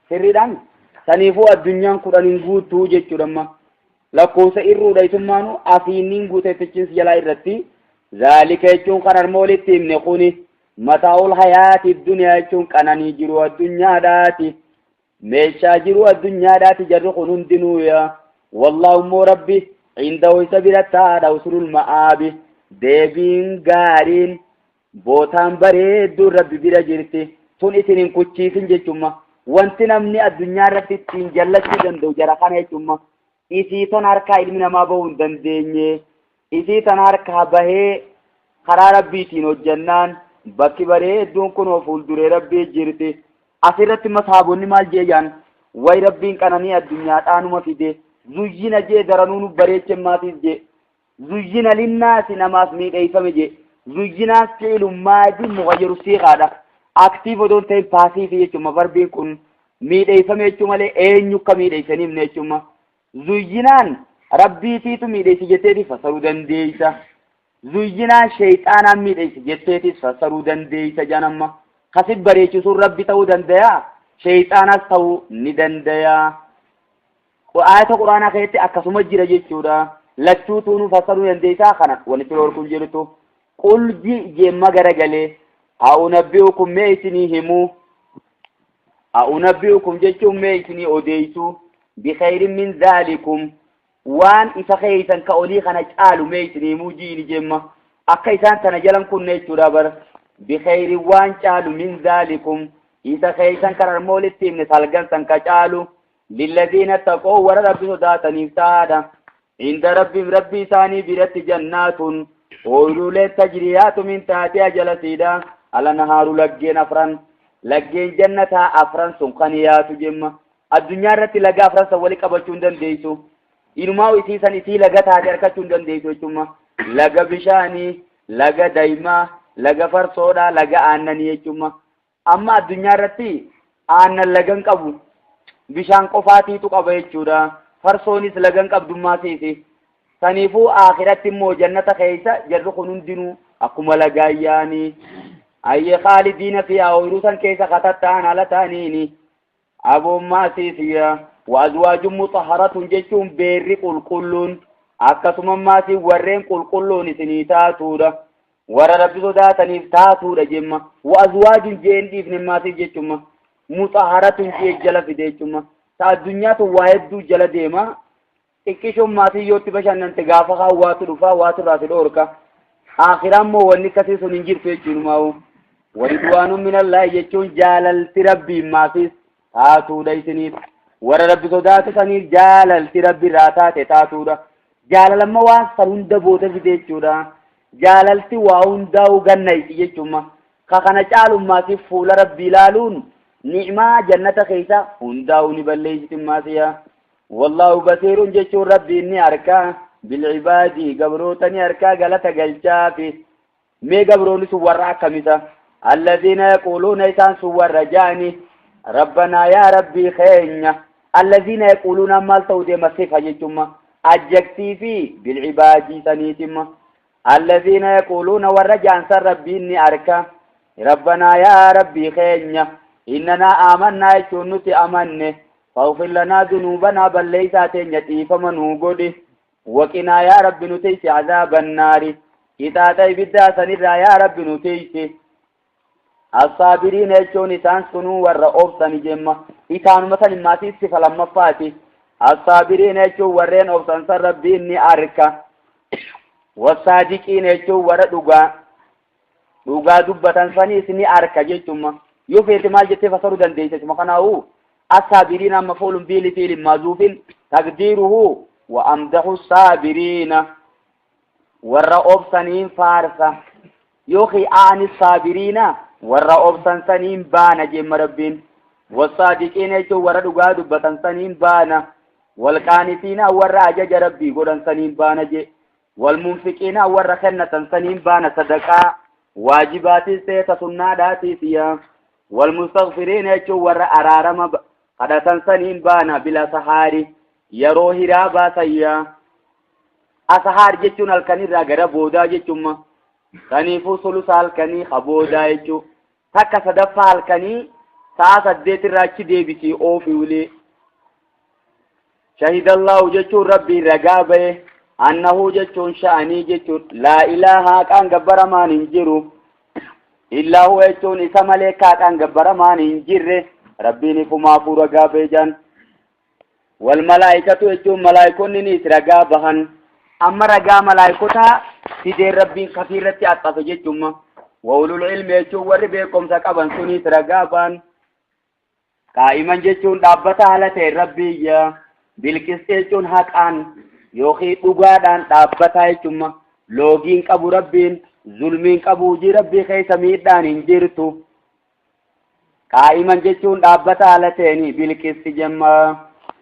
Speaker 1: Sirriidhaan saniifuu addunyaan kudhan hin guuttuu jechuudha amma. Lakkoofsa irruudha isummaanu afiinniin guuteettichiinsi jalaa irratti. Zaalika jechuun kan arma olitti himne kuni Mataa'ul hayaati duniyaa jechuun qananii jiru addunyaadhaati. Meeshaa jiru addunyaadhaati jarri kun hundinuu yaa. Wallaahu immoo rabbi indahu isa bira taa'aadha husnul ma'aabi. Deebiin gaariin bootaan bareedduun rabbi bira jirti. Tun isin hin kuchiisin jechumma. Wanti namni addunyaa irratti ittiin jallachuu danda'u jara kana jechumma. Isii tana harkaa ilmi namaa bahuu hin dandeenye. Isii tana harkaa bahee karaa rabbiitiin hojjannaan bakki bareedduun kunoo fuulduree rabbii jirti. Asirratti masaabonni maal jee jaan way rabbiin qananii addunyaa dhaanuma fide zuyyina jee daranuu nu bareeche maatiif jee zuyyina linnaasi namaaf miidheeyfame jee zuyyinaan fi'lu maadi mughayyiru siiqaadha aktiif odoon ta'in paasiifi jechuuma varbiin kun miidheeyfame jechuu malee eenyu akka miidheeysanii himne jechuuma zuyyinaan rabbiitiitu miidheeysi jetteeti fasaruu dandeeysa Zuyyinaan sheeyxaanaan miidheyse jetteetis fassaruu dandeeysa jedhan amma. Ka si bareechu sun Rabbi ta'uu dandaya, sheeyxaanas ta'uu ni dandaya. Aayata Qur'aanaa keessatti akkasuma jira jechuudha. Lachuutuu nu fassaruu dandeeysaa kana wanni si dhorku hin jirtu. Qul ji jeemma garagalee a'unabbi'ukum mee isinii himuu a'unabbi'ukum jechuun mee isinii odeeysuu bikhayrin min zaalikum Waan isa keeysan ka olii kana caalu mee isin himuu ji'ini jemma akka isaan tana jalan kunne jechuudha bar bikhayrin waan caalu min zaalikum isa keeysan kan arma olitti himne salgan san ka caalu lilladiina taqoo warra rabbi sodaataniif tahaadha inda rabbim rabbi isaanii biratti jannaatun ooyruuleen tajriyaatu min taatiha jala siidha alanhaaru laggeen afran laggeen jannataa afran sun kan yaatu jemma Addunyaa irratti laga afran san wali qabachuu hin dandeessu. Inumaa isii san isii laga taate harkachuu hin dandeessu jechuudha. Laga bishaanii, laga daymaa, laga farsoodhaa, laga aannanii jechuudha. Amma addunyaa irratti aannan laga hin qabu. Bishaan qofaatiitu qaba jechuudha. Farsoonis laga hin qabdummaa siisi. Saniifuu aakiratti immoo jannata keessa jarri kun hundinuu akkuma lagaa yaanii. Ayyee khaalidiina fi ooyiruu san keessa katatta'an haala ta'aniini. Aboommaa siisiya wa azwaajun mutahharatun jechuun beerri qulqulluun akkasuma maasii warreen qulqulluun isinii taatuudha. Warra rabbi sodaataniif taatuudha jemma. Wa azwaajun jeen dhiifne maasiif jechumma. Mutahharatun jee jala fide jechumma. Ta addunyaa tun waa hedduu jala deema. Xiqqishoon maatii yoo itti bashannante gaafa kaan waatu dhufaa waatu irraa si dhoorka. Aakhiraan immoo wanni akkasii sun hin jirtu jechuunumaa'u. Waridwaanun minallaahi jechuun jaalalti rabbiin maasiis taatuudha isiniif. Warra rabbi sodaatu saniif jaalalti rabbi irraa taate taatuudha. Jaalalamma waan san hunda booda fide jechuudha. Jaalalti waa hundaa'u gannayti jechuuma. Ka kana caalummaatiif fuula rabbii ilaaluun ni'maa jannata keessa hundaa'u ni balleessiti maasiyaa. Wallaahu basiirun jechuun rabbiin ni arka bilcibaadi gabroota ni arkaa galata galchaafi mee gabroonni sun warra akkamisa allaziina yaquuluuna isaan sun warra ja'ani rabbanaa yaa rabbii keenya allaziina yaquuluuna maal ta'u deema sifa jechumma ajjektii fi bilcibaadii saniitimma allaziina yaquuluuna warra ja'an san rabbiin ni arka rabbanaa yaa rabbii keenya innanaa aamannaa jechuun nuti amanne Faghfir lanaa dunuubanaa balleeysaa teenya dhiifama nuu godhi. Waqinaa yaa Rabbi nu tiysi azaaban naari. Qixaaxa ibiddaa sanirraa yaa Rabbi nu tiysi. Assaabiriina jechuun isaan sunuu warra obsani jemma. Isaanuma san immaasii sifa lammaffaati. Assaabiriina jechuun warreen obsan san Rabbiin ni arka. Wassaadiqiina jechuun warra dhugaa. Dhugaa dubbatan saniis ni arka jechuma. Yoo feete maal jettee fasaruu dandeessa jechuma kanaa'u assaabiriina amma fuulun biili fiilin maazuufin taqdiiruhu wa amdahu saabiriina warra obsaniin faarsa yookiin aani saabiriina warra obsan saniin baana jemma rabbiin wasaadiqiina jechuun warra dhugaa dubbatan saniin baana walqaanitiina warra ajaja rabbii godhan saniin baana jee Walmunfiqiina warra kennatan saniin baana sadaqaa waajibaatis ta'e ta sunnaadhaatiis yaa walmustaghfiriina jechuun warra araarama kadhatan saniin baana bila sahaari yeroo hiraa baasan yaa asahaar jechuun halkanirraa gara boodaa jechuun saniifuu sulusa halkanii ka boodaa jechuu takka sadaffaa halkanii sa'a saddeet irraa achi deebisii oofi ulee Shahidallahu jechuun rabbiin ragaa bahe annahu jechuun sha'anii jechuun laa ilaaha haqaan gabbaramaan hin jiru. Illaa huwa jechuun isa malee kaaqaan gabbaramaan hin jirre Rabbiin ifumaafuu ragaa bahe jaan. Wal malaayikatu jechuun malaayikonni ragaa bahan. Amma ragaa malaayikotaa fideen Rabbiin kafii irratti axxafe jechuun wa ulul ilmi jechuun warri beekumsa qaban sunis ragaa bahan. Qaa'iman jechuun dhaabbata haala ta'e Rabbii bilqisxi jechuun haqaan yookiin dhugaadhaan dhaabbataa jechuun loogiin qabu Rabbiin zulmiin qabu hojii Rabbii keessa miidhaan hin jirtu. Qaa'iman jechuun dhaabbata haala ta'een bilqisxi jemma.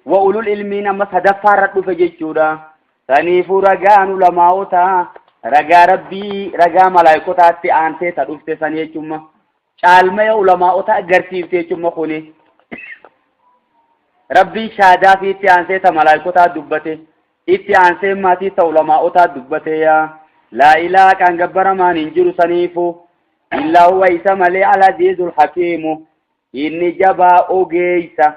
Speaker 1: Wa ulul ilmiin amma sadaffaarra dhufe jechuudha. Saniifuu ragaan ulamaa'ota ragaa Rabbii ragaa malaayikotaatti aantee ta dhufte san jechuun caalmaya ulamaa'ota agarsiifte jechuun kuni. Rabbiin shaadaa fi itti aansee ta malaayikotaa dubbate itti aansee maatii ta ulamaa'otaa dubbate yaa laa ilaaha kan gabbaramaan hin jiru saniifu illaa huwa isa malee al-aziizul hakiimu inni jabaa ogeeysa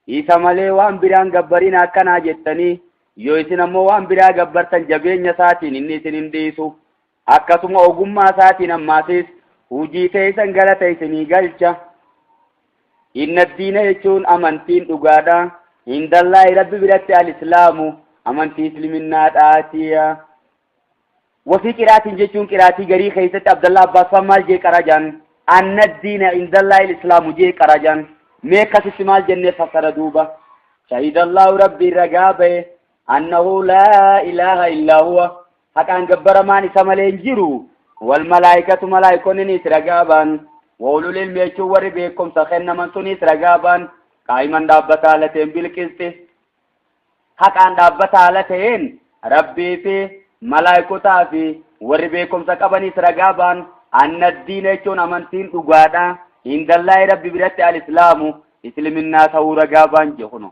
Speaker 1: isa malee waan biraan gabbarin akkanaa jettanii yoo isin ammoo waan biraa gabbartan jabeenya isaatiin inni isin hin dhiisu akkasuma ogummaa isaatiin ammaasis hujii teessan galata isinii galcha. Inna diina jechuun amantiin dhugaadha. Hindallaahi Rabbi biratti al-islaamu amantii islaminaadhaatiya. Wafii qiraatiin jechuun qiraatii garii keessatti Abdallah Abbaas faan maal jee qara jaan? Anna diina indallaahi al-islaamu jee qara jaan. Mee akkasitti maal jennee fassara duuba? Shahidallahu Rabbi ragaa bahe annahu laa ilaaha illaa huwa haqaan gabbaramaan isa malee hin jiru. Wal malaayikatu malaayikonninis ragaa ba'an. Wa ulul ilmi jechuun warri beekumsa kennaman sunis ragaa ba'an. Qaa'iman dhaabbata haala ta'een bilqisxi. Haqaan dhaabbata haala ta'een Rabbii fi malaayikotaa fi warri beekumsa qabanis ragaa ba'an. Anna diina jechuun amantiin dhugaadha. Indallaahi Rabbi biratti al-islaamu isliminnaa ta'uu ragaa ba'an jedhu.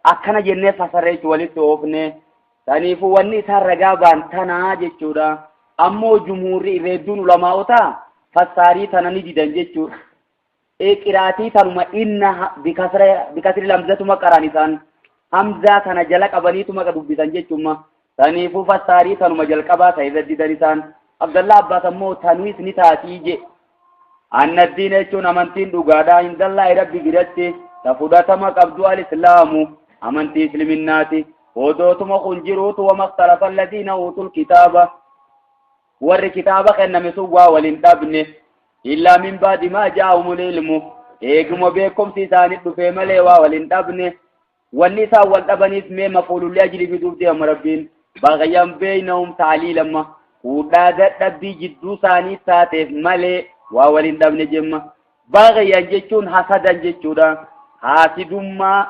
Speaker 1: Akkana jennee fasarree jechuun walitti oofne. Saniifuu wanni isaan ragaa ba'an tanaa jechuudha. Ammoo jumhuurri irra hedduun ulamaa'ota fassaarii tana ni didan jechuudha. Qiraatii tanuma inna bikasri lamzatuma qaran isaan hamzaa tana jala qabaniituma dubbisan jechuudha. Saniifuu fassaarii tanuma jalqabaa ta'e irra didan isaan. Abdallaa Abbaas ammoo tanuis ni taatii je. Anna diina jechuun amantiin dhugaadha. Indallaahi Rabbi biratti ta fudhatama qabdu al-islaamu amantii islaminaati. Odootuma kun jiruutu wama ikhtalafa alladhiina uutul kitaaba. Warri kitaaba kenname sun waa waliin dhabne. Illaa min baadi maa jaa'ahumul ilmu. Eeguma beekumsi isaanii dhufee malee waa waliin dhabne. Wanni isaan wal dhabaniif mee mafuululli ajli fiduuf deema Rabbiin. Baghyan beeynahum ta'liilamma. Fuudhaa dadhabbii jidduu isaanii taateef malee waa waliin dhabne jemma. Baghyan jechuun hasadan jechuudha. Haasidummaa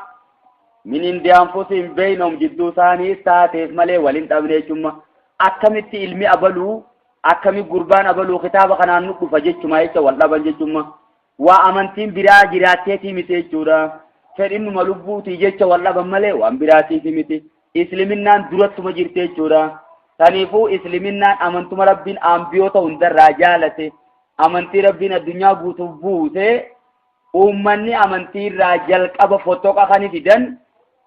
Speaker 1: min indi anfusihim beeynahum jidduu isaanii taateef malee waliin dhabne jechumma. Akkamitti ilmi abaluu akkami gurbaan abaluu kitaaba kanaan nu dhufa jechuma jecha wal dhaban jechumma. Waa amantiin biraa jiraatteetii miti jechuudha. Fedhinnuma lubbuutii jecha wal dhaban malee waan biraatiif miti. Isliminnaan durattuma jirti jechuudha. Saniifuu isliminnaan amantuma Rabbiin ambiyoota hundarraa jaalate amantii Rabbiin addunyaa guutuuf buuse uummanni amantii irraa jalqaba fottoqa kan fidan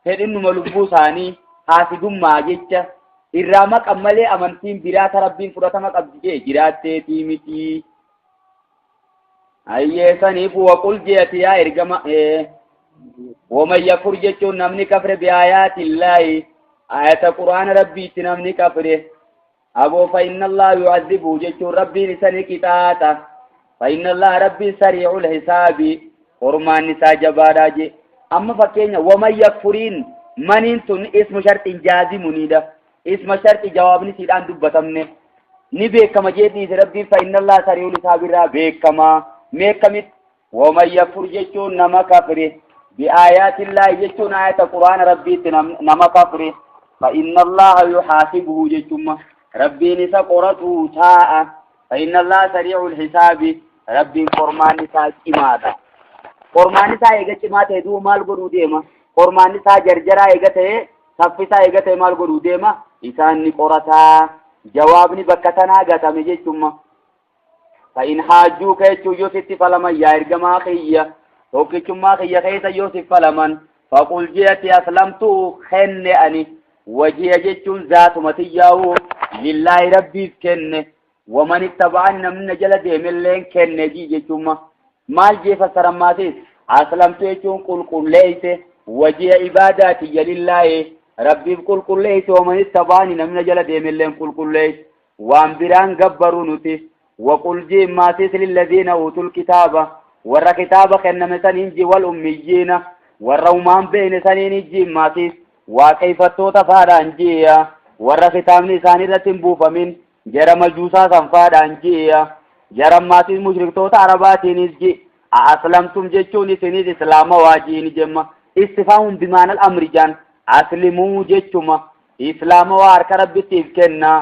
Speaker 1: fedhinnuma lubbuu isaanii haasidummaa jecha irraa maqan malee amantiin biraa ta Rabbiin fudhatama qabdi jee jiraatteetii miti. Hayyee saniif waqul jeeti yaa ergama waman yakfur jechuun namni kafre biaayaatillaahi ayata qur'aana rabbiitti namni kafre aboo fa inna allaha yu'adhibu jechuun rabbiin isa ni qixaaxa fa inna allaha rabbiin sariicul hisaabi qormaanni isaa jabaadhaa je amma fakkeenya waman yakfuriin maniin tun ismu sharxin jaazimuniidha isma sharxi jawaabni siidhaan dubbatamne ni beekama jee dhiise rabbiin fa inna allaha sari'ul hisaab irraa beekama mee akkamitti waman yakfur jechuun nama kafre biaayaatillaahi jechuun ayata quraana rabbiitti nama kafre fa inna allaha yuhaasibuhu jechuun rabbiin isa qoratuu taa'a fa inna allaha sari'ul hisaabi rabbiin qormaan isaa cimaadha qormaan isaa eega cimaa ta'e duuba maal godhuu deema qormaan isaa jarjaraa eega ta'e saffisaa eega ta'e maal godhuu deema isaan ni qorataa jawaabni bakka tanaa gatame jechumma fa in haajjuuka jechuun yoo sitti falaman yaa ergamaa kiyya tokkichummaa kiyya keessa yoo si falaman faqul je'ati aslamtu kenne ani wajiya jechuun zaatuma tiyyaa'u lillaahi rabbiif kenne. Waman ittaba'ani namni na jala deemelleen kenne jii jechuun maal jee fassaran maatis aslamtu jechuun qulqulleeyse waji'a ibaadaatiyya lillaahi rabbiif qulqulleeyse waman ittaba'ani namni na jala deemelleen qulqulleeyse waan biraan gabbaruu nuti waqul jii maatis lilladiina uutul kitaaba warra kitaaba kenname saniin ji wal ummiyyiina warra umaan beeyne saniin jii maatis waaqeeffattoota faadhaan ji'a warra kitaabni isaanii irratti hin buufamin jara majuusaa san faadhaan ji'a jara maatis mushriktoota arabaatiinis ji a aslamtum jechuun isinis islaama waajiini jemma istifaamun bimaanal amri jaan aslimuu jechuma islaama waa harka rabbittiif kennaa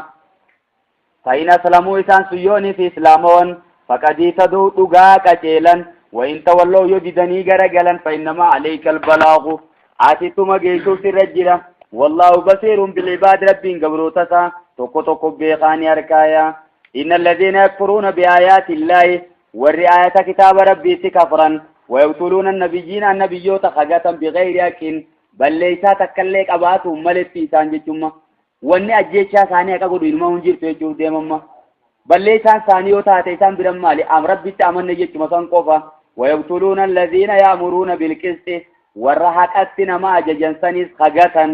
Speaker 1: فإن أسلموا إسان سيوني في إسلامون فقد اهتدوا dhugaa qajeelan وإن تولوا yoo didanii garagalan فإنما عليك البلاغ atituma geessuuf sirra jira والله بصير بالعباد rabbiin gabroota isaa tokko tokko beekaani harkaaya إن الذين يكفرون بآيات الله warri aayata kitaaba rabbiitti kafran ويقتلون النبيين annabiyyoota hagatan بغير حق balleeysaa takkallee qabaatu maletti isaan jechumma wanni ajjeechaa isaanii haqa godhu inuma hin jirtu jechuuf deemamma balleessaan isaanii yoo taate isaan biran maali am rabbitti amanne jechuma san qofa ويقتلون الذين يأمرون بالقسط warra haqatti nama ajajan sanis hagatan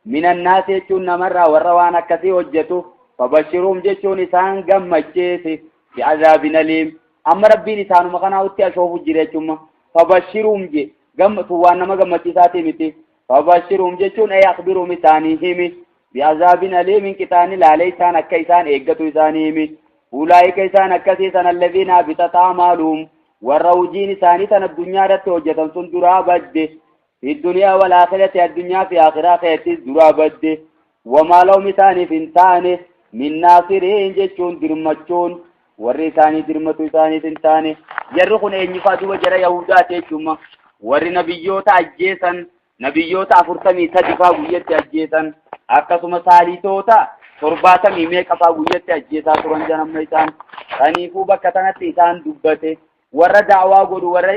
Speaker 1: من الناس jechuun namarraa warra waan akkasii hojjetu فبشرهم jechuun isaan gammacheesi بعذاب أليم amma rabbiin isaanuma kanaatti ashoofu jira jechuma فبشرهم je gammatu waan nama gammachiisaatii miti فبشرهم jechuun ay أخبرهم isaanii himi بعذاب أليم qixaani laalee isaan akka isaan eeggatu isaanii himi أولئك isaan akkasii san الذين حبطت أعمالهم warra hojiin isaanii tan addunyaa irratti hojjetan sun duraa badde في الدنيا والآخرة addunyaa fi akhiraa keessattis duraa badde وما لهم isaaniif hin taane من ناصرين jechuun dirmachuun warri isaanii dirmatu isaaniif hin taane jarri kun eenyufaa duba jara yahudaati jechuuma warri nabiyyoota ajjeesan nabiyyoota 43 faa guyyatti ajjeesan akkasuma saaliitoota 70 meeqa faa guyyatti ajjeesaa turan janamma isaan kaniifuu bakka tanatti isaan dubbate warra da'waa godhu warra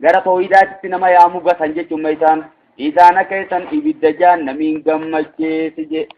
Speaker 1: gara toohidaatitti nama yaamu gatan jechuudha isaan akka isaan ibidda jahannamiin gammacheesi je.